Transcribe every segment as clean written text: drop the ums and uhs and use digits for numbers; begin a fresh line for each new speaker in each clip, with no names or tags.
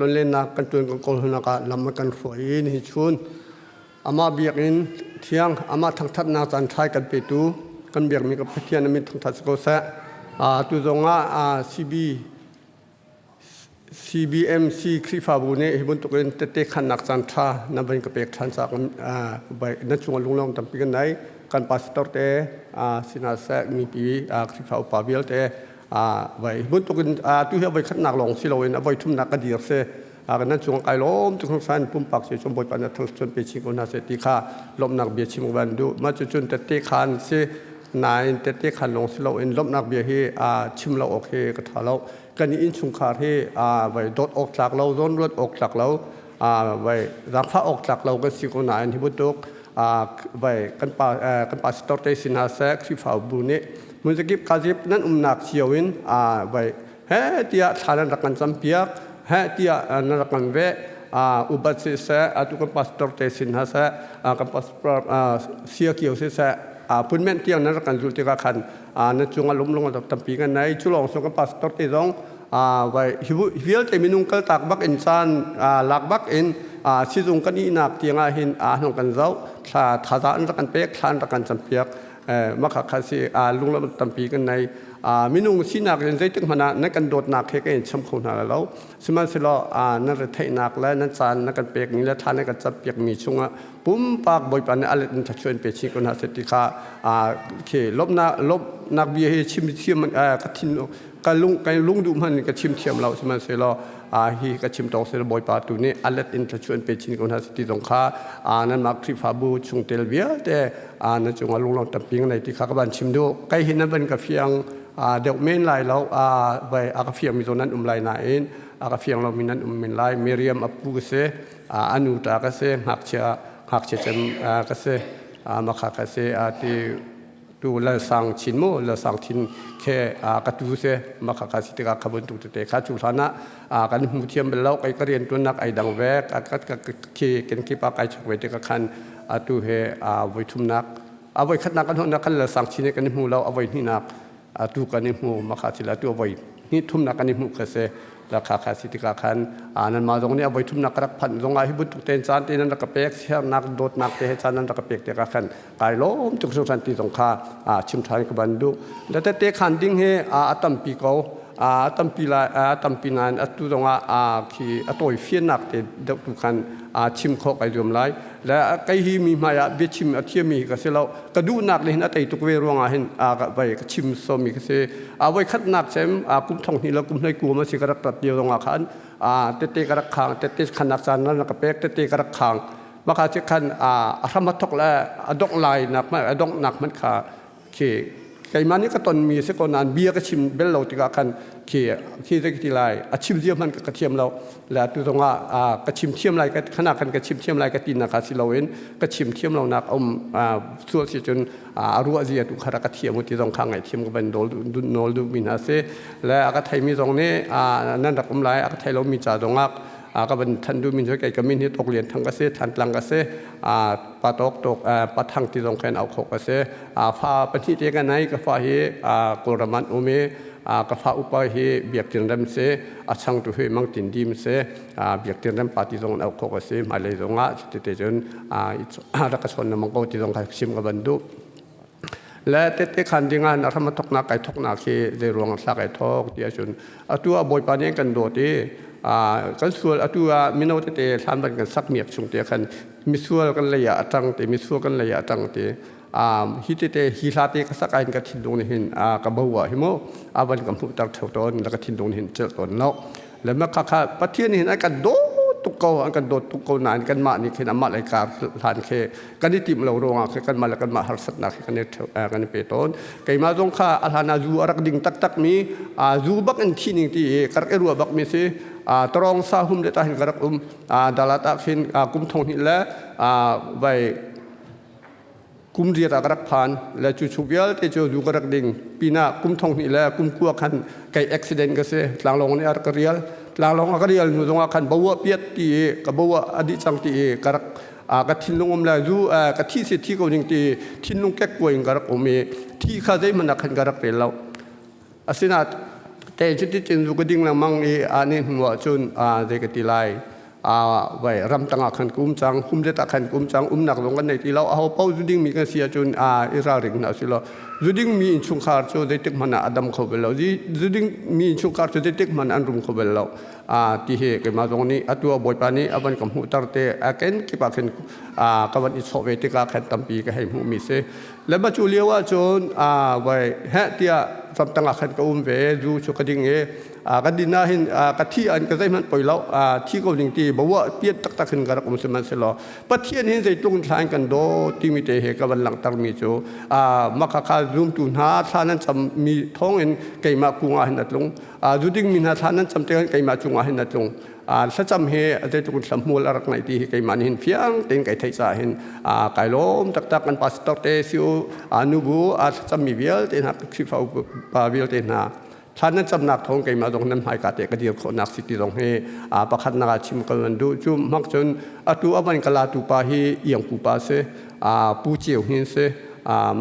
Tonlennak kan tuan kan kawl ah lam a kan hruai i nihin chun amah biakinn thiang amah thangthatnak caan ṭhai kan petu kan biakmi ka Pathian a min thangthat si ko seh. Tu zong ah CB CBMC Khrihfabu nih hi bantukin tette khannak caan ṭha na van ka pek ṭhan caah na cungah lunglawm tampi kan nei. Kan pastor te sinah seh mipi Khrihfa upa vialte vai bantukin tu hi a voi khatnak lawng si loin a voi thumnak ka dir si. Nan cung kai lawm tuk san pumpak si chung Bawipa na thang chun pe chin ko hna seh ti kha lawmhnak bia chim van duh. Mah cucun tette khan si nain tette khan lawng si loin lawmhnak bia hi chim lo awk hi ka ṭha lo. Kan i innchungkhar hi vai dawt awk tlak lo, zawnruat awk tlak lo, vai zaangfah awk tlak lo kan si ko nain hi bantuk vai kan pa kan pastor te sin hna seh Khrihfabu nih hmunzakip kazip nan umnak cio in vai he tiah thla nan rak kan campiak, he tiah nan rak kan veh, upat si seh, atu kan pastor te sin hna seh, kan pastor sia kio si seh, punmen tiang nan rak kan zul tikah khan na cungah lung tampi kan nei. Cu lawng sung kan pastor te zong vai hi vialte minung kaltak bak in caan lak bak in sizung kan ihnak tiang ah hin hnong kan zoh, thla thaza an rak kan pek, thla an rak kan campiak. Makha kha si lunglam tampi kan nei. Minung sinak in zeitik hmanh ah nan kan dawtnak he kan in cham kho hna lo. Sihmanhsehlaw nan retheihnak le nan caan nan kan pekmi le thla nan kan campiakmi chungah pumpak Bawipa nih a let in thluachuah in pe chin ko hna seh ti kha khi lawmhnak lawmhnak bia hi chim thiam ka thin ka lung ka lung duh hmanh in ka chim thiam lo. Sihmanhsehlaw hi ka chim tawk seh Bawipa tu nih a let in thluachuah in pe chin ko hna seh ti zong kha nanmah Khrihfabu chungtel vialte na cungah lunglawm tampi ngai ti kha ka van chim duh. Kai hi nan van ka fiang deuh men lai lo, vai a ka fiang mi zawn nan um lai nain a ka fiang lomi nan um men lai. Miriam a pu ka si, anu ta ka si, ngakchia ngakchia cem ka si, makha ka si ti tu lal sang chin mu lal sang thin khe ka tu se makha ka si tikah kha bantuk tete kha cu hlan ah kan hmu thiam bal lo. Kai ka rian tuannak ai dang ve, ka ka khi ken kip ah kai chok ve tikah khan atu he voi thumnak a voi khatnak kan hmuhnak kan lal sang chin kan i hmu lo, a voi hnihnak atu kan i hmu makha sila tu a voi hnih thumnak kan i hmuh kha si la kha kha si tikah khan nanmah zong nih a voi thumnak ka rak phanh zong ah hi bantuk tein caan te nan rak ka pek, siarnak dawtnak te he caan nan rak ka pek tikah khan kai lawm tuk hringhran ti zong kha chim ṭhan ka van duh. Le tete khan ding hi a tampi ko, a tampi lai, a tampi nain atu zong ah khi a tawi fiannak te deuh tu khan chim khawh kai zuam lai. Le kei hi mi hmai ah biachim a thiammi ka si lo, ka duhnak le hin a tei tuk ve ruangah hin vai ka chim sawmi ka si. Voi khatnak cem kum thong hnih le kum hlei kuam a si ka rak rat lio zongah khan tete ka rak khang, tete khannak caan nan ka pek, tete ka rak khang. Maka cu khan a hram a thok le a dongh lai nak a donghnak hmanh kha khi keimah nih ka tonmi si ko nain bia ka chim bel lo tikah khan khi khi zei ti lai a chim zia hmanh ka thiam lo. Le atu zongah ka chim thiam lai khana khan ka chim thiam lai ka ti nak si loin ka chim thiam lo nak um sual si cun a ruah zia tu kha ka thiam ti zong kha ngai thiam ka van dol nawl duh mi hna si. Le a ka theimi zong nih nan rak um lai, a ka thei lo mi ca zongah ka van than duh mi cu kei ka min hi Tok Lian Thang ka si, Thantlang ka si, pa Tok Tok pa Thang ti zong khan au kho ka si. Fa pahnih te ka nei. Ka fa hi Kawlram an um i ka fa upa hi Biak Tin Rem si, a changtu hi Mang Tin Dim si. Biak Tin Rem pa ti zong an au kho ka si. Hmailei zong ah tete cun rak ka chawn lengmang ko ti zong kha chim ka van duh. Le tete khan ding ah na ram a thoknak kai thoknak hi zei ruang thla kai thok ti ahcun atu ah Bawipa nih kan dawt i kan sual atu ah mino tete thlan van kan sak miak chung te khan misual kan lei ah a tang te, misual kan lei ah a tang te. Hi tete hi hla te ka sak ahin ka thinlung nih hin ka bo ah hi mu a van ka hmuhter theo tawn le ka thinlung nih hin celh tawn lo. Le ma kha kha Pathian hin an kan dawt tuk ko, an kan dawt tuk ko nain kanmah nih khin amah lei kar hlan khi kan i timh lo ruangah khi kanmah le kanmah harsatnak khi kan i pe tawn. Keimah zong kha a hlan ah zu a rak ding taktak mi, zu bak in thi ning ti i ka rak i ruah bak mi si. Tarong sa hum le ta hin ka rak um. Dalat ah khin kum thong hnih le vai kum riat ah ka rak phan. Le cu chung vialte cu zu ka rak ding pinah kum thong hnih le kum kua khan kei accident ka si, tlanglawng nih a rak ka rial. Tlanglawng a ka rial hnu zongah khan boa piat ti i ka boa a dih cang ti i ka rak ka thinlung um le zu ka thi si thi ko ning ti thinlung kek kuai in ka rak um i thi kha zeihmanh ah khan ka rak rel lo. Asinain. Te cuticun zu ka ding lengmang i ni hnu ah cun zei ka ti lai, vai ramtang ah khan ka um cang, humlet ah khan ka um cang, umnak zong kan nei ti lo. Aho paoh zu dingmi kan si ahcun i ralring hna usih law, zu dingmi innchungkhar cu zeitik hmanh ah a dam kho bal lo, zu dingmi innchungkhar cu zeitik hmanh an rum kho bal lo ti hi keimah zong nih atu ah Bawipa nih a van ka hmuhter te, a kenkip ah khin ka van i chawh ve tikah khan tampi ka hei hmuhmi si. Le ma cu lio ah cun vai heh tiah ramtang ah khan ka um ve, zu cu ka ding i ka din ah hin ka thi an ka zeihmanh poi lo, thi ko ding ti bawa piat taktak hin ka rak um. Sihmanhsehlaw Pathian hin zeitluk in thla in kan daw timi te he ka van langhter mi cu maka kha zumtu hna thla nan cam mi thawng in keimah kung ah hin a tlung, zu ding mi hna thla nan cam te keimah cungah hin a tlung. Thlacam hi zeitluk in hmual a rak ngeih ti hi keimah nih hin fiang tein kai theih caah hin kai lawm taktak. Kan pastor te siu nubu thlacam mi vialte hna, Khrihfa upa vialte hna thla nan camnak thawng keimah zong nan hmaika te ka dir khawhnak si ti zong hi pakhatnak ah chim ka van duh. Cu hmak cun atu a van ka latu pa hi Iangpu pa si, Pu Ceu Hnin si.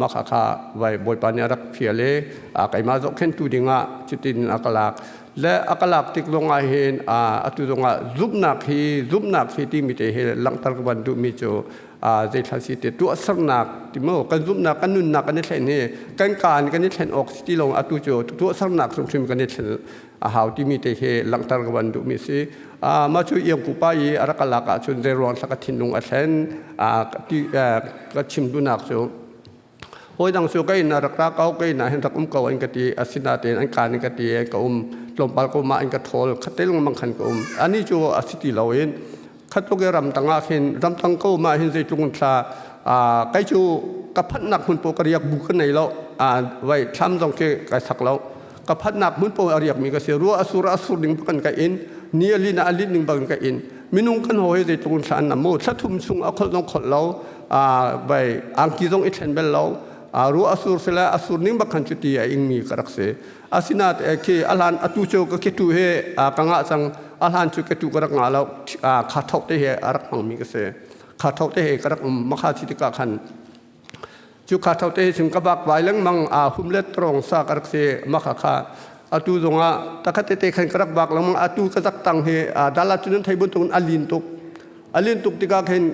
Mah kha kha vai Bawipa nih a rak fial i keimah zohkhenhtu dingah cutin a ka lak le a ka lak tik zong ah hin atu zong ah zumhnak hi timi te hi langhter ka van duhmi cu zeithla si ti tuahsernak ti mu, kan zumhnak, kan nunnak kan i thlen hi kan kaan kan i thlen awk si ti lo, atu cu tuahsernak hrimhrim kan i thlen a hau timi te hi langhter ka van duhmi si. Mah cu Iangku pa i a rak ka lak ahcun zei ruang thla ka thinlung a thlen ti ka chim duhnak cu, hawi dang cu ka inn ah rak ra ko, ka inn ah hin rak um ko an ka ti. Asinain an kaan in ka ti, ka um tlawmpal ko mah in ka ṭhawl khatte lengmang khan ka um. Ani cu a si ti loin khatluk i ramtang ah khin, ramtang ko mah hin zeitluk in thla kei cu ka phanhnak hmun paoh ka riak, bu ka nei lo, vai thlam zong khi kai sak lo, ka phanhnak hmun paoh a riakmi ka si. Ruah a sur a sur ding kan ka inn, ni a lin a lin ding bang ka inn. Minung kan hawi zeitluk in thla an nam mu, thla thum chung a kholh zong kholh lo, vai angki zong i thlen bel lo, ruah a sur sile a sur ning bak khan cu ti a ingmi ka rak si. Asinain khi a hlan, atu cu ka khitu he ka ngah cang, a hlan cu ka tu ka rak ngah lo, kha thok te he a rak hmangmi ka si, kha thok te he ka rak um. Makha thi tikah khan cu kha thok te he cun ka bak vai lengmang, a hum le trong sa ka rak si. Makha kha atu zongah takhat tete khan ka rak bak lengmang. Atu ka zak tang hi dala cu nan thei bantukin a lin tuk, a lin tuk tikah khin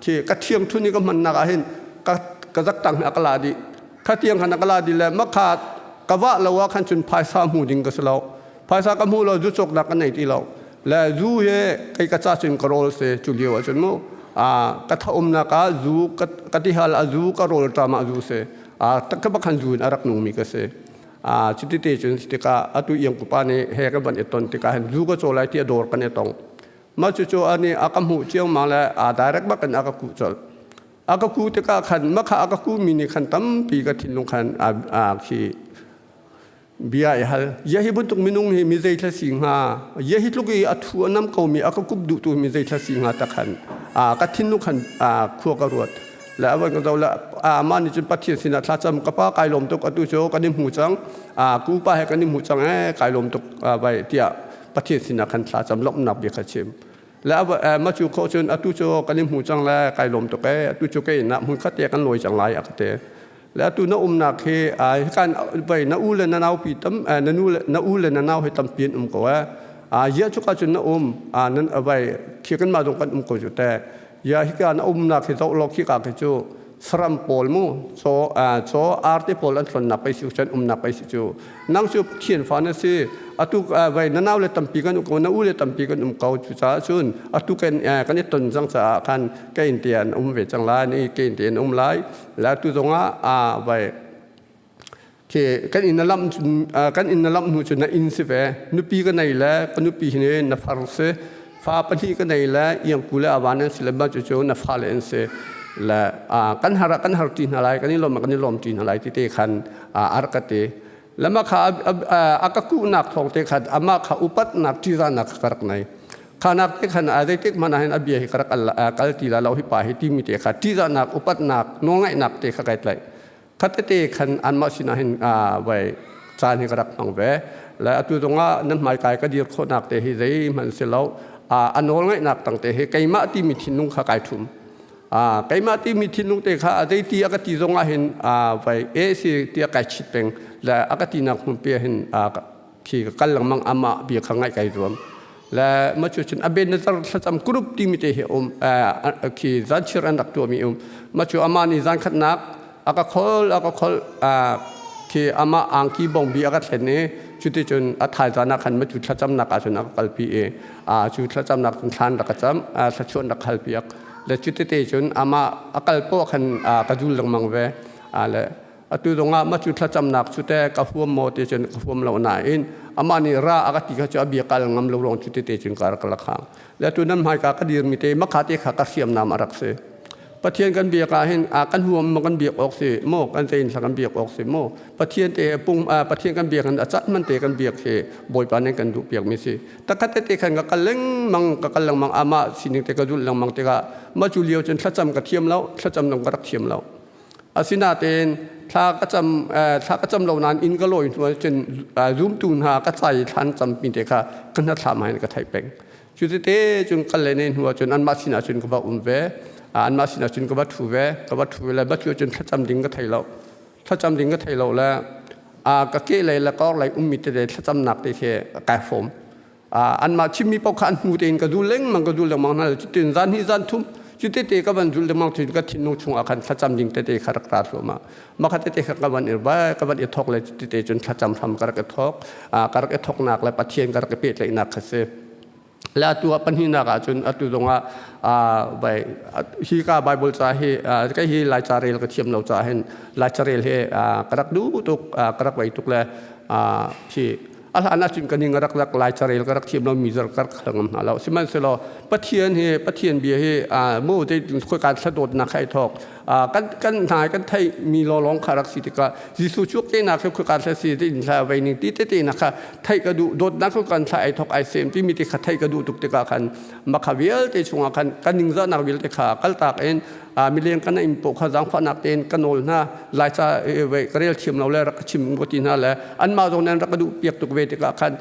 khi ka thiang thun i ka hmannak ah hin ka zak tang hi a ka la dih. Kha tiang khan a ka la dih le makha ka vah lo ah khan cun phaisa hmu ding ka si lo, phaisa ka hmu lo, zu cawknak ka nei ti lo le zu he kei ka ca cun ka rawl si. Cu lio ah cun mu ka tha umnak ah zu ka tihal a zu ka rawl ṭam ah zu si, ka bakhan zu in a rak nungmi ka si. Cuti te cun tikah atu Iang kupa nih he kan van i ton tikah hin zu ka caw lai ti a dawr kan i tong. Mah cucu ani a ka hmuh ciammang le a direct bak in a ka kuh colh. A ka kuh tikah khan makha a ka kuhmi nih khan tampi ka thinlung khan a khi bia i hal. Ya hi bantuk minung hi mi zei thla si hnga? Ya hi tluk i a thu a nam komi a ka kup duhtu mi zei thla si hnga ta khan ka thinlung khan khua ka ruat. Le a van ka zoh le mah nih cun Pathian sinah thlacam, ka pa, kai lawm tuk, atu cu kan i hmu cang, ku pa he kan i hmu cang ee, kai lawm tuk vai tiah Pathian sinah khan thlacam, lawmhnak bia kha chim. Le mah cu khawh cun atu cu kan i hmu cang le kai lawm tuk ee, atu cu kei inn ah hmun khat te kan lawi cang lai a ka ti. Le atu na umnak hi kan vai na u le na nau pi tam, na nu le na u le na nau hi tampi an um ko ee, ya cuka cun na um nan vai khi kan mah zong kan um ko cu te, ya hika na umnak hi zoh law, khika khi cu saram pawl mu, caw arte pawl an tlonnak pei si, cun umnak pei si cu. Nang cu Pathian fa na si, atu vai na nau le tampi kan um ko, na u le tampi kan um ko. Cucaah cun atu kan kan i ton cang caah khan kein te an um ve cang lai ni, kein te an um lai la. Tu zongah vai khi kan inn na lam, kan inn na lam hnu cu na inn si ve, nupi ka nei le ka nupi hi na far si, fa pahnih ka nei le Iangku le Avan an si le ma cu cu na fale an si le kan har kan har ti hna lai, kan i lawm kan i lawm ti hna lai ti te khan a rak ka ti. Lama kha a ka kuhnak thawng te khan amah kha upatnak ṭihzahnak kha ka rak nei. Khanak te khan a zeitik hmanh ah hin a bia hi ka rak kal ti la lo hi pa hi timi te kha ṭihzahnak, upatnak, nawlngaihnak te kha kai tlaih. Khatete khan anmah sinah hin vai caan hi ka rak hmang ve. Le atu zongah nan hmaikai ka dir khawhnak te hi zeihmanh si lo, a nawlngaihnak tang te hi keimah timi thinlung kha kai ṭhum. Keimah timi thinlung te kha a zeiti a ka ti zong ah hin vai e si tiah kai chit peng le a ka tinak hmun pe hin khi ka kal lengmang, amah bia kha ngaih kai zuam. Le ma cu cun Ebenezer thlacam group timi te hi um, khi zanchir an rak tuahmi um. Ma cu amah nih zan khatnak a ka khol a ka khol, khi amah angki bongbi a ka thlen i cuticun a thaizan ah khan ma cu thlacamnak ah cun a ka kalpi i cu thlacamnak cun thlan rak ka cam, thlachuan rak hal piak. Le cutite cun amah a kal poah khan ka zul lengmang ve. Le atu zongah mah cu thlacamnak cu te ka huam maw ti cun ka huam lo nain amah nih ra a ka ti kha cu a bia kal ngam lo ruang cu tete cun ka rak la khang. Le atu nan hmaika ka dirmi te makha te kha ka hriamnam a rak si. Pathian kan biak ah hin kan huam maw kan biak awk si maw, kan zein thla kan biak awk si maw? Pathian te pung, Pathian kan biak in a cat man te kan biak hi Bawipa nih kan duh piak mi si. Takhat tete khan ka kal lengmang, ka kal lengmang, amah sining te ka zulh lengmang tikah mah cu lio cun thlacam ka thiam lo, thlacam zong ka rak thiam lo. Asinain thla ka cam, thla ka cam lo nain inn ka lawi hnu cun zumtu hna ka cai thlan campi te kha ka hnathlam ah hin ka theih peng. Cu tete cun kal le ne hnu ahcun anmah sinah cun ka va um ve, anmah sinah cun ka va ṭhu ve, ka va ṭhu le va cu cun thlacam ding ka thei lo, thlacam ding ka thei lo. Le ka ke lei le ka lei ummi tete thlacamnak te khi kai hrawm. Anmah chimmi paoh kha an hmu tein ka zul lengmang, ka zul lengmang hna. Cutin zan hnih zan thum cu tete ka van zul lengmang cun ka thinlung chungah khan thlacam ding tete kha rak ra thluahmah. Mah tete kha ka van i vai, ka van i thawk le tete cun thlacam hram ka rak i thawk. Ka rak i thawknak le Pathian ka rak i pehtlaihnak kha si. Le atu ah pahnihnak ah cun atu zongah vai hi ka Bible ca hi, kai hi Lai ca rel ka thiam lo ca hin Lai ca rel hi ka rak duh tuk, ka rak vei tuk. Le hi a hlan ahcun ka ning rak rak Lai carel ka rak thiam lo mi zar ka rak hal ngam hna lo. Sihmanhsehlaw Pathian hi, Pathian bia hi mu te khoi kan thladawtnak kha i thawk, kan kan hna kan thei mi lawlong kha rak si tikah Jesuh chuak te nak khoi kan thla si te in thla vei ning ti te te na kha thei ka duh, dawtnak khoi kan thla ai thok ai sem ti mi te kha thei ka duh tuk tikah khan makha vialte chungah khan kan ningzahnak vialte kha kaltak in mileng kan in po kha zaangfahnak tein ka nawl hna. Laica ka rel thiam lo le rak ka chim ko ti hna le anmah zong nan rak ka duh piak tuk ve tikah khan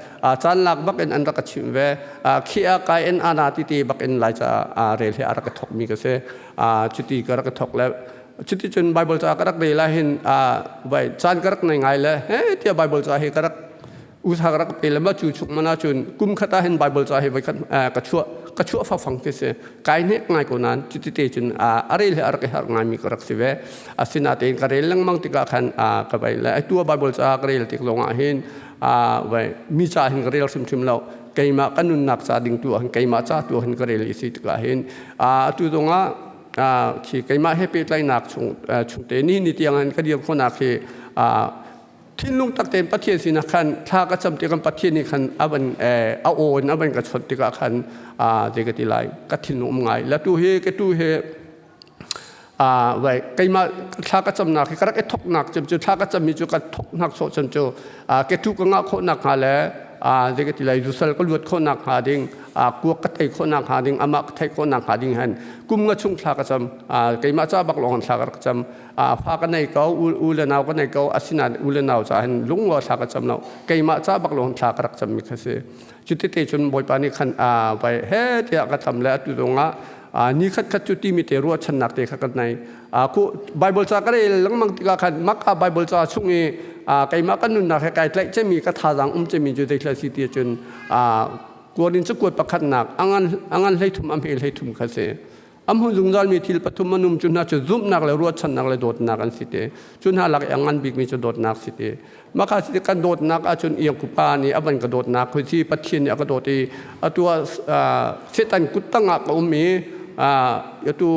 caan lak bak in an rak ka chim ve. Khia kai en ana ti te bak in Laica rel he a rak ka thok mi ka si. Cuti ka rak ka thok le cuti cun Bible ca ka rak rel ah hin vai caan ka rak nei ngai le he tiah Bible ca hi ka rak usa ka rak pe le ma cu chuk mana cun kum khat ah hin Bible ca hi voi khat ka chuah, ka chuah fafang ti si. Kai hnek ngai ko nain cuti te cun a rel he a rak i har ngai mi ka rak si ve. Asinain ka rel lengmang tikah khan ka vai le atu Bible ca ka rel tik zongah hin vai mi ca hin ka rel hrimhrim lo, keimah ka nunnak ca ding tu ah hin, keimah ca tu ah hin ka rel i si tikah hin atu zongah khi keimah he pehtlaihnak chung chungte ni ni tiang in ka dir khawhnak hi thinlung tak tein Pathian sinah khan thla ka cam tikah Pathian nih khan a van a aw in a van ka chawnh tikah khan zei ka ti lai, ka thinlung um ngai la. Tu hi ka tu hi vai keimah thla ka camnak hi ka rak i thoknak cem cu, thla ka cammi cu ka thoknak sawh cem cu ke tu ka ngah khawhnak hnga le zei ka ti lai, zusal ka luat khawhnak hnga ding, kuak ka tei khawhnak hnga ding, amah ka theih khawhnak hnga ding han kum nga chung thla ka cam. Keimah ca bak lawng thla ka rak cam. Fa ka nei ko, u le nau ka nei ko, asinain u le nau ca hin lungwa thla ka cam lo, keimah ca bak lawng thla ka rak cam mi kha si. Cuti te cun Bawipa nih khan vai he tiah ka cam le atu zongah ni khat khat cu timi te ruahchannak te kha kan nei. Ku Bible ca ka rel lengmang tikah khan maka Bible ca chung i keimah kan nunnak he kai tlaih cemi ka thazaang um cemi cu zeithil si ti cun Korin cakuat pakhatnak angan angan 13 a hme 13 kha si. A hmun zungzalmi thil pathum an um, cu hna cu zumhnak le ruahchannak le dawtnak an si te. Cu hna lak i a ngan bikmi cu dawtnak si te. Maka si kan dawtnak ahcun iangku pa nih a van ka dawtnak khoi si, Pathian nih a ka dawt i atu ah Satan kut tangah ka um i atu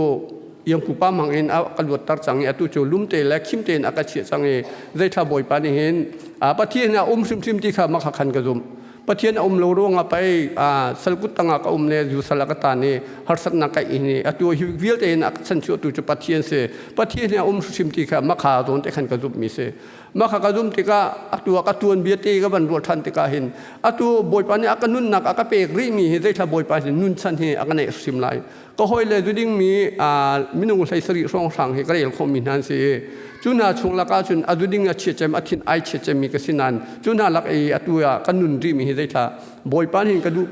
iangku pa mang in a ka luatter cang i atu cu lumte le khim tein a ka chiah cang i zeithla Bawipa nih hin Pathian a um hrimhrim ti kha maka khan ka zumh. Pathian a um lo ruangah pei salkut tangah ka um le zu sal a ka tan i harsatnak ka in i atu hi vialte in a ka chanchuahtu cu Pathian si. Pathian hi a um hrim ti kha makha zawn te khan ka zumhmi si. Mah kha ka zum tikah atu ah ka tuan bia te ka van ruah ṭhan tikah hin atu Bawipa nih a ka nunnak a ka pek rihmi hi zeithla Bawipa hin nun chan hi a ka neih hrim lai. Ka hawile zuding mi minung 17 hrawnghrang hi ka rel khawhmi hna an si i cu hna chung lakah cun a zuding a chia cem a thin ai chia cemmi ka si nain cu hna lak i atu ah ka nun rihmi hi zeithla Bawipa nih ka duh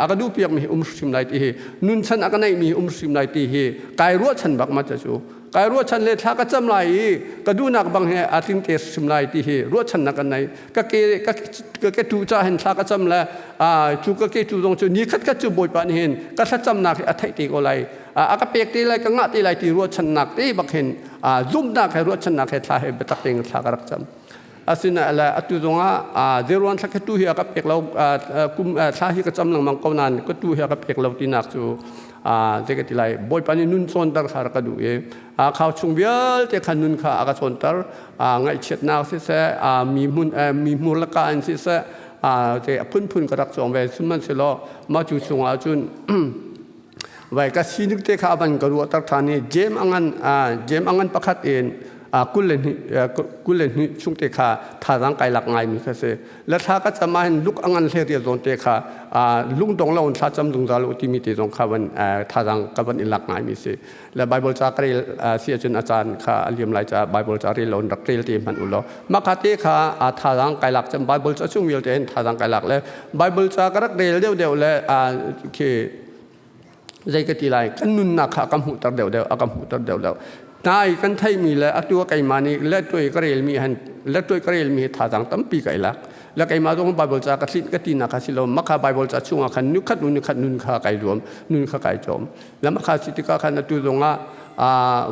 a ka duh piakmi hi um hrim lai ti hi nun chan a ka neihmi hi um hrim lai ti hi kai ruahchan bak ma cu kai ruahchan le thla ka cam lai i ka duhnak bang he a tling te hrim lai ti hi ruahchannak kan nei. Ka ke ka ke tu cha hin thla ka cam le cu ka ke tu zong cu ni khat khat cu Bawipa nih hin ka thlacamnak hi a theih te ko lai, a ka pek te lai, ka ngah te lai ti ruahchannak te bak hin, zumhnak he ruahchannak he thla he biatak tein thla ka rak cam. Asina le atu zongah zeruan thla tu hi a ka pek lo, kum thla hi ka cam lengmang ko nain ka tu hi a ka pek lo tinak cu zei ka ti lai, Bawipa nih nun cawnter kha rak ka duh i khau chung vialte kha nun kha a ka cawnter. Ngaihchiatnak siseh, mi hmun mi hmur le ka in siseh, te a phunphun ka rak cawng ve. Sihmanhsehlaw mah cu chungah cun vai ka sining te kha van ka ruahter ṭhan i Jeim angan pakhat in 22 chung te kha thazaang kai lak ngaimi kha si le thla ka cam ah hin luk angan hle ria zawn te kha lungdong lo in thla cam zungzal u timi te zong kha van thazaang ka van i lak ngaimi si le Bible ca ka rel si ahcun a caan kha a liam lai caah Bible ca rel lo in rak rel te hmanh u law mah kha te kha thazaang kai lak cam Bible ca chung vialte hin thazaang kai lak le Bible ca ka rak rel deuhdeuh le khi zei ka ti lai, kan nunnak kha ka hmuhter deuhdeuh, a ka hmuhter deuhdeuh. Nai kan theimi le atu a keimah nih lettuai ka relmi han lettuai ka relmi hi thazaang tampi ka i lak le keimah zong Bible ca ka tlinh ka tinak kha si lo, makha Bible ca chungah khan nukhat nu nikhat nun kha kai zuam, nun kha kai cawm le makha si tikah khan atu zongah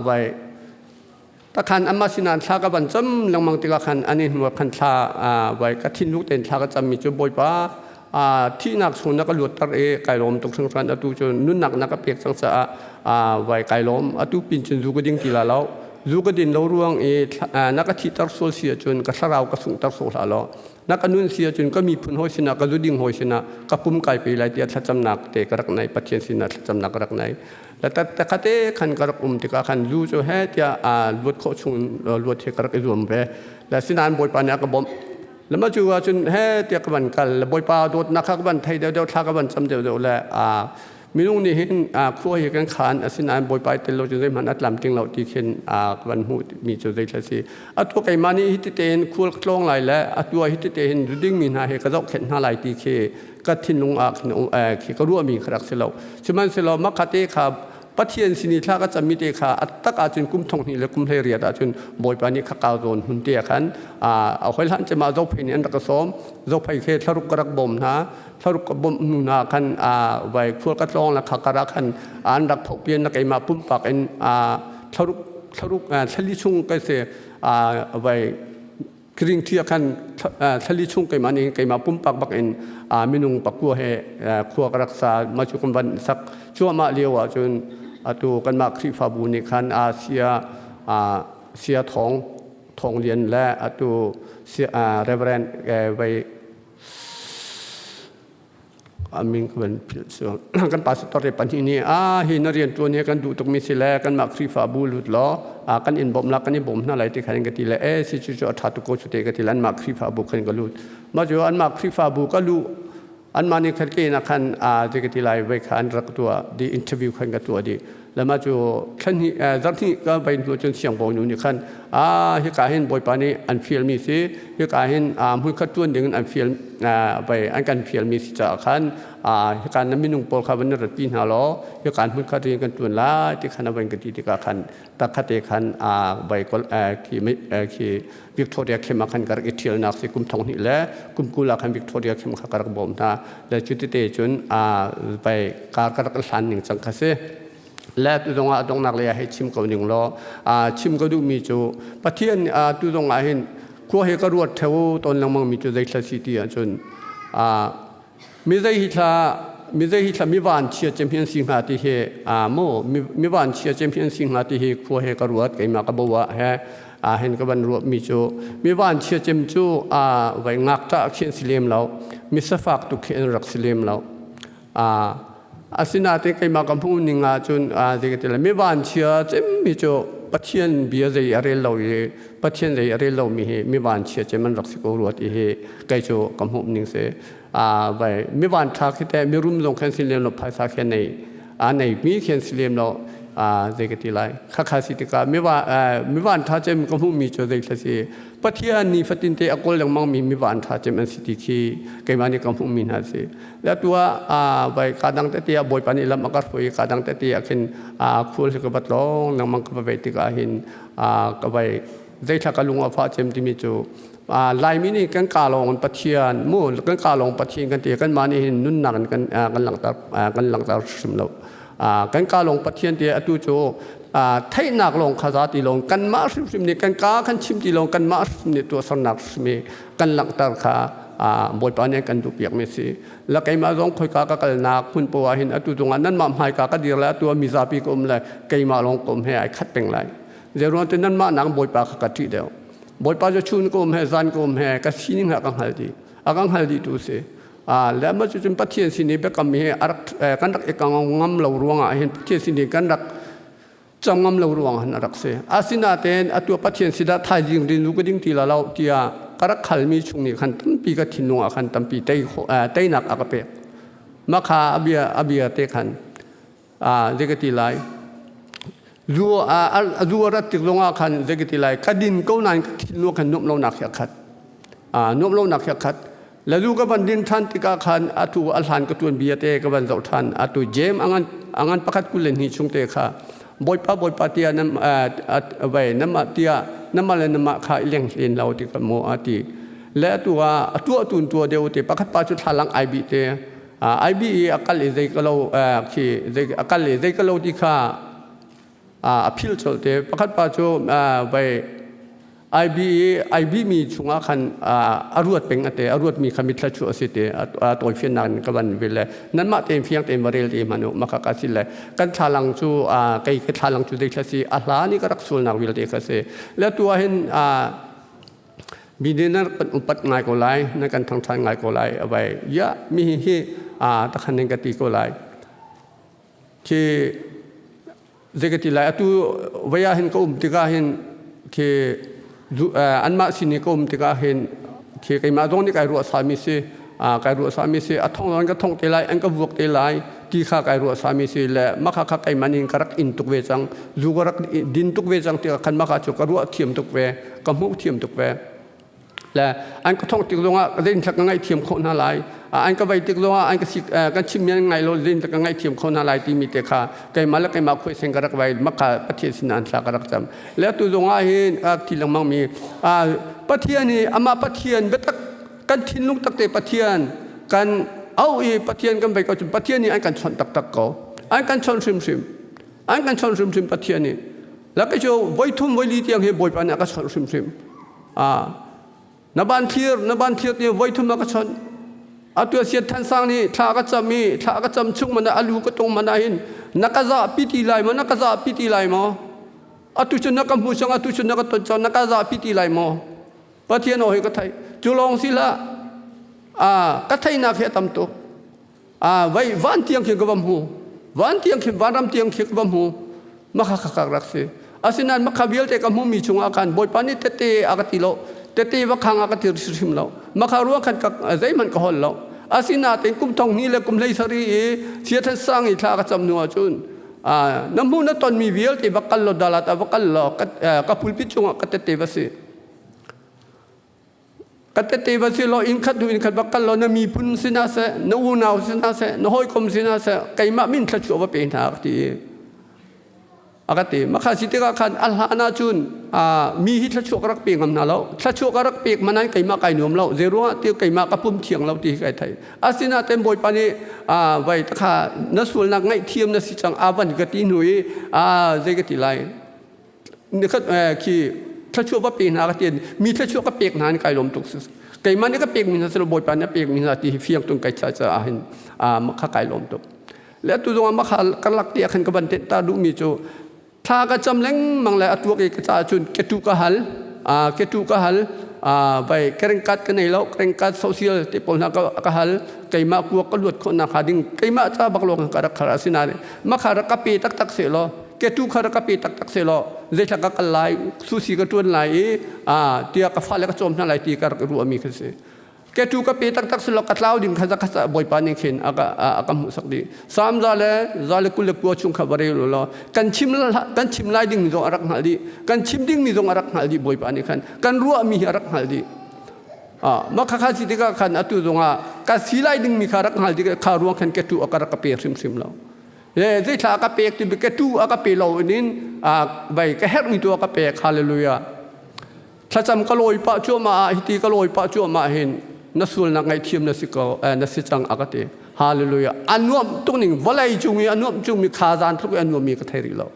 vai takhan amma sinan thla ka van cam lengmang tikah khan ani hnu khan thla vai ka thinlung tein thla ka cammi cu, Bawipa, thihnak chung na ka luatter i kai lawm tuk hringhran. Atu cu nunnak na ka pek cang caah vai kai lawm. Atu pin cun zu ka ding ti la lo. Zu ka din lo ruang i na ka thihter sual si ahcun ka thlarau ka sunghter sawh hlah law, na ka nun si ahcun ka miphun hawi sinah, ka zuding hawi sinah ka pum kai pe lai tiah thlacamnak te ka rak nei. Pathian sinah thlacamnak ka rak nei le takate khan ka rak um tikah khan zu cu he tiah luat khawh chung luat hi ka rak i zuam ve le sinain Bawipa nih a ka bawmh le mah cu ahcun he tiah ka van kal le Bawipa dawtnak kha ka van thei deuhdeuh, thla ka van cam deuhdeuh le minung nih hin khua hi kan khan, asinain Bawipa i tel lo cu zeihmanh a tlamtling lo ti khin ka van hmuh mi cu zei thla si. Atu keimah nih hi tein khual ka tlawng lai le atu ah hi te hin ding mi hna hi ka zohkhenh hna lai ti khi ka thinlung ah khin khi ka ruahmi kha rak si lo. Sihmanhsehlaw makhate kha Pathian sin i thla ka cammi te kha a tak ahcun kum 20 le kum 18 ahcun Bawipa nih kha kau zawn hun te khan a hoi hlan cem ah Zophei nih an rak ka sawm. Zophei khe thlaruk ka rak bawm hna. Thlaruk ka bawmh hnu hna khan vai khual ka tlawng la kha kara khan an rak phohpian na keimah pumpak in thlaruk thlaruk thlali chung ka se vai Kiring thi ah khan thlali chung keimah nih keimah pumpak bak in minung pakua he khua ka rak sa. Mah cu kan van sak cuahmah lio ah cun atu kanmah Khrihfabu nih khan sia sia Thawng Thawng Lian le atu Reverend vai amin ka van philh sual, kan pastor te pahnih nih a hi na rian tuan hi kan duh tukmi si le kanmah Khrihfabu lut law kan in bawmh la, kan i bawm hna lai ti khan ka ti le e si cu cu a tha tuk ko cu te ka ti le anmah Khrihfabu khan ka lut. Mah cu anmah Khrihfabu ka luh anmah nih khan ke na khan a ti ka ti lai vai kha an rak tuah di, interview khan ka tuah di le mah cu thlanhnih zarhhnih ka vai hnu cun siangbawi nu nih khan a hika hin Bawipa nih an fialmi si, hika hin hmunkhat tuan ding in an fial vai an kan fialmi si caah khan hika na minung pawl kha van na ratpi hna law hika hmunkhat rian kan tuan lai ti khan a van ka ti tikah khan takhate khan vai khi khi Victoria Khem ah khan ka rak i ṭhialnak si. Kum 20 le kum 20 ah khan Victoria Khem kha ka rak bawm hna le cu tete cun vai kar ka rak hlan ning cang kha si. Le tu zong ah donghnak lei ah hei chim ko ning law, chim ka duhmi cu Pathian tu zong ah hin khua he ka ruat theo tawn lengmang mi cu zeithla si ti ahcun mi zei hi thla mi zei hi thla mi van chia cem hi an si hnga ti hi mu mi van chia cem hi an si hnga ti hi khua he ka ruat. Keimah ka bo ah he hin ka van ruah mi cu mi van chia cem cu vai ngakṭah khi an si lem lo, mi safak tu khi an rak si lem lo. Asinain keimah ka hmuh ning ah cun zei ka ti lai, mi van chia cem mi cu Pathian bia zei a rel lo i Pathian zei a rel lomi hi mi vanchia cem an rak si ko rua ti hi kei cu ka hmuh ning si. Vai mi van ṭha khi te mirum zong khan si lem lo, phaisa khi nei a nei mi khi an si lem lo, zei ka ti lai. Khakha si tikah mi van ṭha cem ka hmuh mi cu zei thla si, Pathian ni fatin te a kawl lengmang mi mi van ṭha cem an si ti khi keimah nih ka hmuh mi hna si. Le tu ah vai ka dang tete ah Bawipa nih lam a ka hruai, ka dang tete ah khin khul hi ka va tlawng lengmang, ka va vei tikah hin ka vai zeithla ka lung a fah cem timi cu Laimi nih kan ka lawng in Pathian mu, kan ka lawng Pathian kan ti, kan mah nih hin nunnak in kan kan langhter kan langhter hrim lo. Kan ka lawng Pathian ti, atu cu theihnak lawng kha za ti lawng, kanmah hrimhrim nih kan ka kan chim ti lawng, kanmah hrim nih tuahsernak hrim i kan langhter kha Bawipa nih kan duhpiak mi si. La keimah zong khoika ka kalnak hmun poah ah hin, atu zongah nanmah hmaika ka dir le atu ah mizapi ka um le keimah lawng ka um he ai khat peng lai. Zeiruang ti nanmah nang Bawipa kha ka ṭih deuh. Bawipa cu chun ka um he zan ka um he ka sining ha ka hngal dih, a ka hngal dih tu si. Le mah cucun Pathian sin i biakam hi arak kan rak i ngam lo ruangah hin, Pathian sin i kan rak cam ngam lo ruang han rak si. Asinain atu Pathian sinah thaizing rin ka ding ti la lo tiah ka rak khalmi chung nih khan tampi ka thinlung ah khan tampi tei teinak a ka pek. Mah kha abia abia te khan zei ka ti lai, zu a zu a rat tik zongah khan zei ka ti lai, ka din ko nain ka thinlung khan nuamh lonak hi a khat, nuamh lonak hi a khat. Le zu ka van din ṭhan tikah khan atu a hlan ka tuan bia te ka van zoh ṭhan, atu Jeim angan angan pakhat 22 chung te kha, Bawipa, Bawipa tiah nam vai nama tiah nama le nama kha i leng hlen lo ti ka mu a ti. Le atu ah a tuah tun tua deuh te pakhat pa cu thlalang ai bi te ai bi i a kal i zei ka lo khi zei a kal i zei ka lo ti kha a phil colh te. Pakhat pa cu vai IB i IB mi chungah khan a ruat peng ate a ruat mi kha mithla chu a si te. A tawifiannak in ka van vil le nanmah tein fiang tein va rel te hmanh u. Maka ka si le kan thlalang cu kei ka thlalang cu zeithla si a hla ni ka rak sulnak vialte kha si. Le tu ah hin mi nih nan kan upat ngai ko lai, nan kan thangṭhan ngai ko lai, avai ya mi hi takhan ning ka ti ko lai khi zei ka ti lai. Atu vei ah hin ka um tikah hin khi anmah sin i ka um tikah hin khi keimah zong nih kai ruah sami si, kai ruah sami si, a thong zong ka thong te lai, an ka vuak te lai ti kha kai ruah sami si. Le maka kha keimah nih ka rak in tuk ve cang, zu ka rak din tuk ve cang tikah khan maka cu ka ruah thiam tuk ve, ka hmuh thiam tuk ve. Le an ka thong tik zongah zein ka ngaihthiam khawh hna lai, an ka vei tik zongah an ka sik kan chimmi an ngai lo, zein ka ngaihthiam khawh hna lai timi te kha keimah le keimah khuaisen ka rak vai. Maka Pathian sin an thla ka rak cam. Le atu zongah hin ti lengmang mi Pathian hi amah Pathian biatak kan thinlung takte Pathian kan au i Pathian kan vei ko cun Pathian nih an kan chawnh taktak ko, an kan chawnh hrimhrim, an kan chawnh hrimhrim Pathian nih. La ke cu voi thum voi li tiang hi Bawipa nih a ka chawnh hrimhrim. Na ban thlir, na ban thlir ti voi thum a ka chawnh. Atu siat than sang nih thla ka cam i thla ka cam chung mana alu ka tung mana hin na ka za pi ti lai maw, na ka za pi ti lai maw, atu cu na ka hmu cang, atu cu na ka ton cang, na ka za pi ti lai maw? Pathian aw hi ka thei cu lawng si hlah, ka theinak hi a tam tuk. Vai van tiang khin ka va hmu, van tiang khin, vanram tiang khin ka va hmu. Makha khakak rak si. Asinain makha vialte ka hmumi chungah khan Bawipa nih tete a ka ti lo, tete va khang a ka ti hrimhrim lo. Makha ruang khan ka zeihmanh ka hol lo. Asinain kum thong hnih le kum 17 i siathan sang i thla ka cam hnu ahcun na hmu na tonmi vialte va kal lo dalat ah va kal law ka pulpit cungah ka tete va si, ka tete va si law, inn khat hnu inn khat va kal law, na miphun sinah seh, na unau sinah seh, na hawikom sinah seh, keimah min thluachuah va pe hna ka ti a ka ti. Makha si tikah khan a hlan ah cun mi hi thluachuah ka rak pe ngam hna lo. Thluachuah ka rak pek man keimah kai nuam lo. Zei ruangah ti keimah ka pum thiang lo ti hi kai thei. Asinain Bawipa nih vai takha na sualnak ngaihthiam na si cang a van ka ti hnu i zei ka ti lai, nikhat khi thluachuah va pe hna ka ti, mi thluachuah ka pek hna in kai lawm tuk. Keimah nih ka pek mi hna silo, Bawipa nih a pek mi hna ti hi fiang tun kai cha caah hin kha kai lawm tuk. Le atu zong ah makha karlak ti ah khan ka van tenh ta duh mi cu thla ka cam lengmang le atuak i ka caah cun ketu ka hal, ketu ka hal, vai kerengkat ka nei lo, kerengkat social te pawl hna ka hal. Keimah kuak ka luat khawh nak hnga ding keimah ca bak lawng ka rak khar. Asinain makha rak ka pe taktak seh law. Ke tu kha rak ka pe taktak seh law zeithla ka kal lai, susi ka ṭuan lai i tiah ka fale ka cawm hna lai ti ka rak ruahmi kha si. Ke tu ka pe taktak seh law ka tlau ding kha zakhat Bawipa nih khin a ka hmuhsak dih. Salm 129 chung kha va rel u law kan chim kan chim lai dingmi zong a rak hngalh dih. Kan chim dingmi zong a rak hngalh dih Bawipa nih khan. Kan ruahmi hi a rak hngalh dih. Mah khakha si tikah khan atu zongah ka si lai dingmi kha rak hngal tikah kha ruang khan ke tu a ka rak ka pe hrimhrim lo. Le zeithla a ka pek ti ke tu a ka pe lo in vai ka herhmi tu a ka pek. Hallelujah. Thlacam ka lawi pah cuahmah ah hiti ka lawi pah cuahmah hin na sualnak ngaihthiam na si ko na si cang a ka ti. Hallelujah. A nuamh tuk ning vawlei cung i a nuamh cungmi kha zan tluk i a nuammi ka thei rih lo.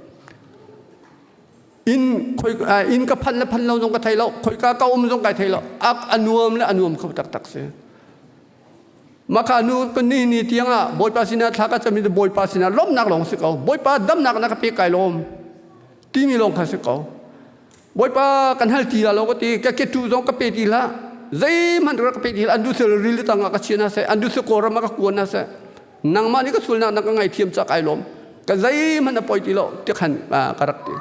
Inn khoi inn ka phanh le phanh lo zong ka thei lo, khoika ka um zong kai thei lo. A nuam le a nuam kho taktak si. Maka nu kan ni ni tiang ah Bawipa sinah thla ka cam i Bawipa sinah lawmhnak lawng si ko. Bawipa damnak na ka pek kai lawm timi lawng kha si ko. Bawipa kan hal ti la lo ka ti, ka ke tu zong ka pe ti hlah. Zeihmanh rak ka pe ti hlah. An du sel ril tang ah ka chia na seh, an du sel kawlram ah ka kuan na seh. Nangmah nih ka sulnak na ka ngaithiam ca kai lawm. Ka zeihmanh a poi ti lo ti khan ka rak ti.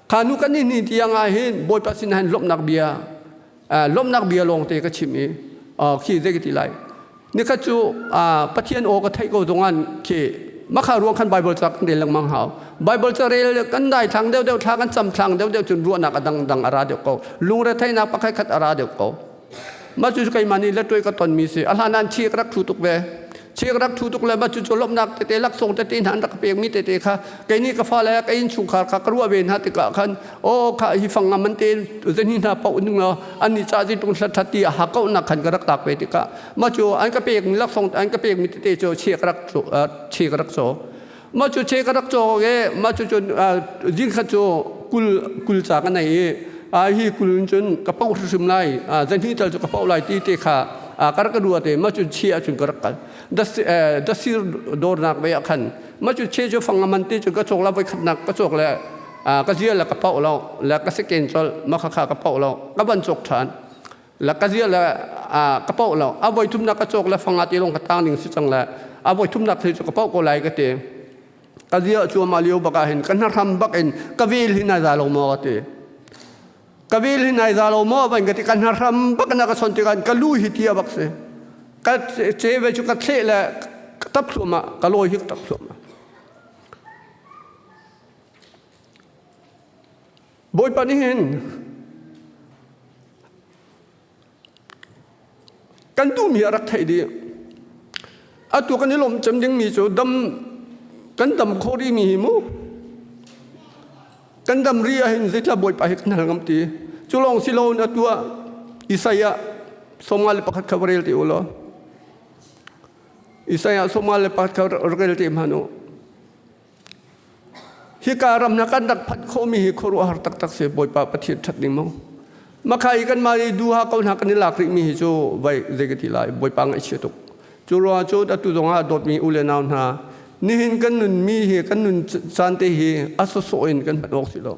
Kha nu kan ni ni tiang ah hin Bawipa sinah hin lawmhnak bia lawmhnak bia lawngte ka chim i khi zei ka ti lai nikhat cu Pathian aw ka theih ko zongan khi makha ruang khan Bible ca kan rel lengmang hau. Bible ca rel kan dai thlang deuh deuh, thla kan cam thlang deuh deuh cun ruahnak a dang dang a ra deuh ko, lungre theihnak pakhat khat a ra deuh ko. Mah cu keimah nih lettuai ka tonmi si. A hlan ah chi ka rak thu tuk ve. Chi ka rak thu tuk le mah cu cu lawmhnak tete, laksawng tete hna an rak pekmi tete kha kei nih ka fale ka innchungkhar kha ka ruah ve hna tikah khan aw kha hi fang ngam an te zani hna paoh ning law an nih ca tung hlat that ti a ha kauhnak khan ka rak tak ve tikah mah cu an ka pekmi laksawng an ka pekmi tete cu chi ka rak chi ka rak caw. Mah cu che ka rak caw e. Mah cu cun zing khat cu kul kul ca ka nei i hi kul in cun ka poh hrimhrim lai, zahnih tal cu ka poh lai ti te kha ka rak ruat i mah cu che ahcun ka rak kal. Dasir dawrnak ve ah khan mah cu che cu fang aman te cu ka cawk la. Voi khatnak ka cawk le ka zia le ka poh lo le ka seken colh. Mah kha kha ka poh lo, ka van cawk ṭhan la, ka zia le ka poh lo. A voi thumnak ka cawk le fanga te lawng ka tang ding si cang le a voi thumnak thei cu ka poh ko lai ka ti. Ka zia cu ma lio bak ah hin ka hnahram bak in ka vel hi nai za lo maw ka ti, ka vel hi nai za lo maw van ka ti. Ka hnahram bak na ka son tikah ka lu hi tia bak si, ka ce ve cu ka thleh le ka tap thluahmah, ka lawi hi ka tap thluahmah. Bawipa nih hin kan duhmi a rak theih dih. Atu kan i lawmh cem dingmi cu dam kan dam khawh rihmi hi mu. Kan dam ri ahhin zeitla Bawipa hi kan hal ngam ti. Cu lawng si loin atu ah Isaiah 51 kha va rel ti u law. Isaiah 51 kha rel ti hmanh u. Hika ram hna kan rak phanh khawhmi hi khuaruahhar taktak si. Bawipa Pathian ṭhat ning mu. Makha i kanmah i duha ko hna kan i lak rihmi hi cu vai zei ka ti lai, Bawipa ngaihchia tuk. Cu ruangah cu atu zongah dawtmi u le nau hna, nihin kan nunmi hi, kan nun caan te hi a sawsawh in kan hman awk si lo.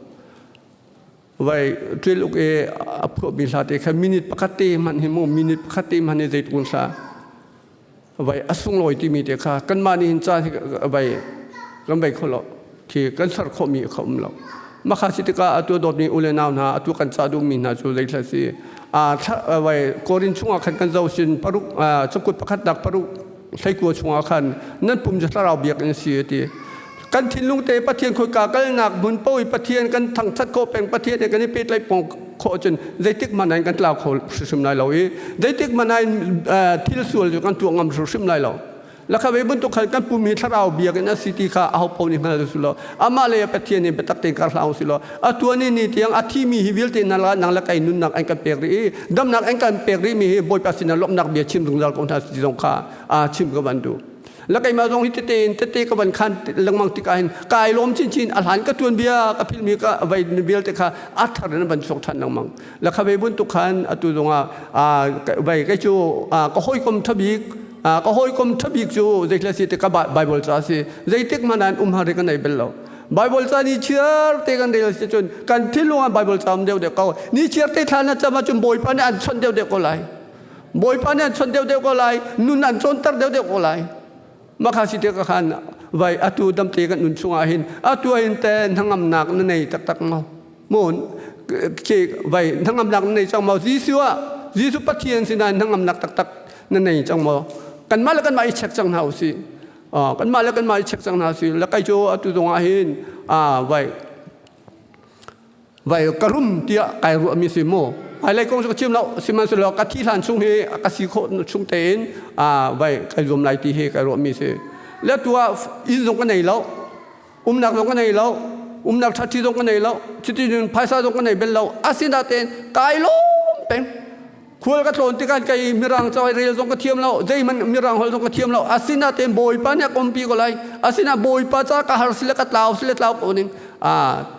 Vai ṭil uk i a phuahmi hla te kha minute pakhat te hmanh hi mu, minute pakhat te hmanh hi zeitluk hla vai a sunglawi timi te kha kanmah nih hin caan hi vai kan vai kho lo khi kan ser khawhmi kha um lo. Makha si tikah atu dawtmi u le nau hna, atu kan ca duhmi hna cu zeithla si a vai Korin chungah khan kan zoh sin paruk cakut pakhatnak paruk hleikua chungah khan nan pum cu thlarau biakinn si a ti. Kan thinlung te Pathian khoika kalnak hmun paoh i Pathian kan thangthat khawh peng, Pathian he kan i pehtlaih pong khawh cun zeitik hmanh ah kan tlau kho hrimhrim lai lo i zeitik hmanh ah thil sual cu kan tuah ngam hrimhrim lai lo. Lakha ve bantuk khan kan pum hi thlarau biakinn a si ti kha aho paoh nih hngal su law amah le Pathian nih biatak tein kar hlah u si law atuan ni ni tiang a thimi hi vialte na la nang le kai nunnak an kan pek rih i damnak an kan pek rih mi hi Bawipa sinah lawmhnak bia chim zungzal ko hna ti zong kha chim ka van duh. La keimah zong hi tete in tete ka van khan lengmang tikah hin kai lawm chinchin. A hlan ka tuan bia ka philmi ka vai vialte kha a thar in van chuak ṭhan lengmang. La kha ve bantuk khan atu zongah vai kei cu ka hawikom ṭhabik ka hawikom ṭhabik cu zeithil si ti ka Bible ca si. Zeitik hmanh an um har ka nei bel lo. Bible ca ni chiar te kan rel si cun kan thinlung ah Bible ca um deuh deuh ko. Ni chiar te thla na cam ahcun Bawipa nih an chawnh deuh deuh ko lai, Bawipa nih an chawnh deuhdeuh ko lai, nun an cawnter deuhdeuh ko lai. Makha si te ka khan. Vai atu damte kan nun chungah hin atu hin te hnangamnak na nei taktak maw? Mun ke vai hnangamnak na nei cang maw? Jesuh ah Jesuh Pathian sinah hnangamnak taktak na nei cang maw? Kanmah le kanmah i check cang hna usih. Kanmah le kanmah i check cang hna usih. La kai cu atu zongah hin vai vai ka rum tiah kai ruahmi si mu. Hmailei kong cu ka chim lo, sihmanhsehlaw ka thi hlan chung hi ka si khawh chung tein vai kai zuam lai ti hi kai ruahmi si. Le tu ah inn zong ka nei lo, umnak zong ka nei lo, umnak ṭhaṭhi zong ka nei lo, cuti cun phaisa zong ka nei bel lo. Asinain kai lawm peng. Khual ka tlawn tikah kei mirang ca rel zong ka thiam lo, zeihmanh mirang holh zong ka thiam lo. Asinain Bawipa nih a kompi ko lai. Asinain Bawipa ca ka har sile ka tlau sile tlau ko ning.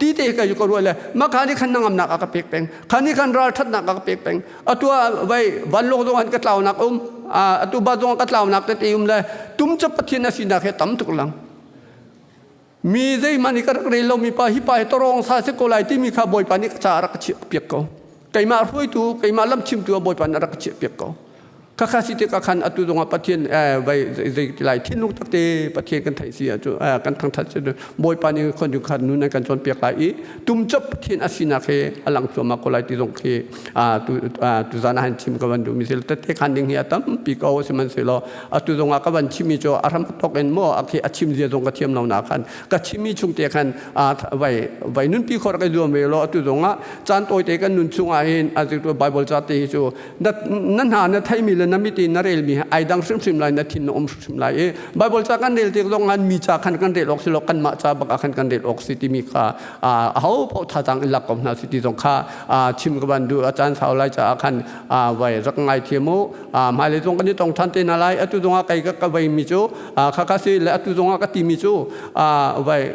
Ti te ka ka ruah le makha nih khan nangamnak a ka pek peng. Kha nih khan ralṭhatnak a ka pek peng. Atu ah vai vanlawng zong an ka tlaunak um. Atu ba zong ka tlaunak tete um le tum cu Pathian a sinak he tam tuk lang. Mi zeihmanh i ka rak rel lomi pa hi pa hi tawrong sa si ko lai timi kha Bawipa nih ka caah a rak ka chiahpiak ko. Keimah hruaitu, keimah lamchimtu ah Bawipa nih a rak ka chiahpiak ko. Khakha si tikah khan atu zongah Pathian vai zei ti lai thinlung takte Pathian kan theih si ahcun kan thangthat si Bawipa nih khon khan nun an kan cawnpiak lai i tumcop Pathian a sinak hi a lang cuahmah ko lai ti zong khi tu zan ah han chim ka van duhmi si tete khan ding hi a tampi ko sihmanhsehlaw atu zongah ka van chimmi cu a hram tok in maw a chim zia zong ka thiam lo na khan ka chimmi chung te khan vai vai nunpi khor ka zuam ve lo. Atu zongah caan tawite kan nun chungah hin Bible ca te hi cu na hna na theimi le na mit in na relmi ai dang hrimhrim lai, na thin na um hrimhrim lai i Bible ca kan rel tik zong mi ca khan kan rel awk si lo, kanmah ca bak ah khan kan rel awk si timi kha aho paoh thazaang in lak ko hna si ti zong kha chim ka van duh. A caan sau lai caah khan vai rak ngai thiam u. Hmailei zong kan i tong ṭhan te hna lai. Atu zongah kei ka veimi cu khakha si le atu zongah ka timi cu vai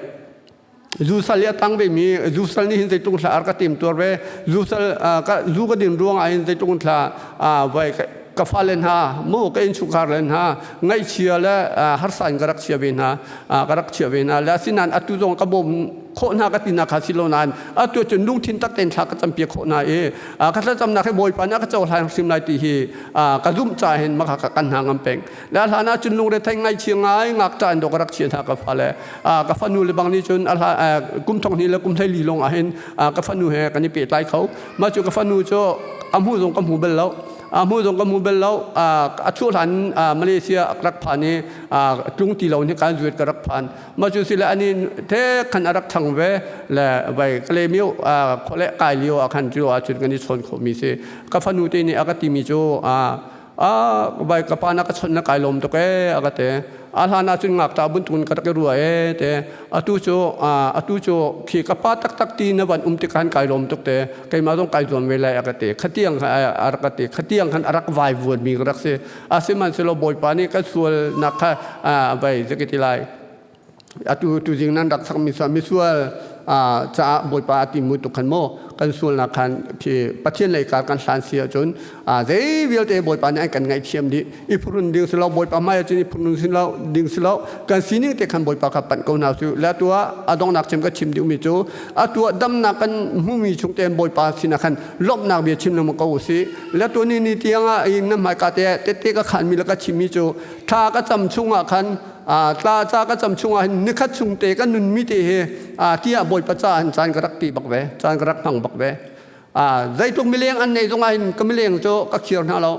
zusal i a tang vemi zusal nih hin zeitluk thla ar ka tim tuar ve. Zusal zu ka din ruang ah hin zeitluk thla vai ka fale hna mu ka innchungkhar le hna ngaihchia le harsa in ka rak chia ve hna, ka rak chia ve hna le. Asinain atu zong ka bawm khawh hna ka tinak kha si lo nain atu cun lungthin tak tein thla ka campiak khawh hna i ka thlacamnak hi Bawipa nih a ka cohlan hrim lai ti hi ka zumh ca hin maka ka kan hna ngam peng le. Hlan ah cun lungre thei ngaihchia ngai ngakṭah in dawh ka rak chia hna ka fale, ka fanu le bang nih cun kum thong hnih le kum 14 lawng ah hin ka fanu he kan i pehtlai kho. Mah cu ka fanu cu a hmu zong ka hmu bal lo, a hmu zong ka hmu bal lo. A chuah hlan Malaysia rak phan i tlung ti lo ni kan zuet ka rak phan. Mah cu sile ani the khan a rak ṭhang ve le vai Kalaymyo khole kai lio ah khan cu ah cun kan i chawn khomi si. Ka fanu te nih a ka timi cu, a vai ka pa na ka chawnh na kai lawm tuk e a ka te. A hlan ah cun ngakṭah buntun ka rak i rua e te. Atu cu khi ka pa taktak ti na van um tik khan kai lawm tuk te, keimah zong kai zuam ve lai a ka te. Khatiang a rak ka ti. Khatiang khan a rak vai vuan mi ka rak si. Asihmanhsehlaw Bawipa nih kan sualnak kha vai zakiti lai atu tuzing nan rak sakmi misual caah Bawipa a ti mu tuk khan maw kan sualnak khan khi Pathian lei kar kan hlan si ahcun zei vialte Bawipa nih an kan ngaihthiam dih. I phurun ding si lo, Bawipa hmai ahcun i phurun si lo ding si lo. Kan sining te khan Bawipa kha panh ko hna su le. Atu ah a donghnak cem ka chim duhmi cu atu ah damnak kan hmumi chung tein Bawipa sinah khan lawmhnak bia chim lengmang ko usih le. Tu ni ni tiang ah na hmaika te tette ka khanmi le ka chimmi cu thla ka cam chungah khan tla ca ka cam chungah hin nikhat chung te ka nunmi te hi tiah Bawipa ca hin caan ka rak ti bak ve, caan ka rak hmang bak ve. Zeitluk mileng an nei zongah hin ka mileng cu ka khiar hna lo,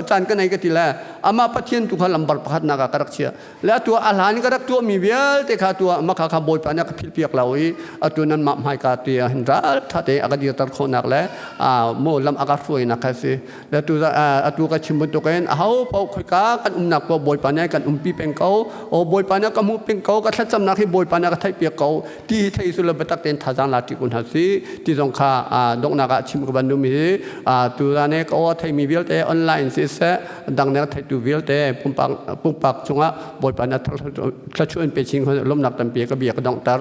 caan ka nei ka ti le amah Pathian tu kha lambar pakhat nak ah ka rak chia le. Atu a hlan ka rak tuahmi vialte kha atu ah makha kha Bawipa nih a ka philhpiak lo i atu nan mah hmaika te ah hin ral tha te a ka dirter khawhnak le mo lam a ka hruainak kha si le. Atu ka chim bantukin aho paoh khoika kan umnak ko Bawipa nih kan umpi peng ko. O Bawipa nih ka hmuh peng ko, ka thlacamnak hi Bawipa nih a ka theihpiak ko ti hi thei su le biatak tein thazaang la ṭi kun hna si ti zong kha donghnak ah chim ka van duhmi hi. Tu ne ka aw theimi vialte online siseh dang ne theitu vialte pumpak cungah Bawipa nih thluachuah in pe chin lawmnak tampi ka bia ka donghter.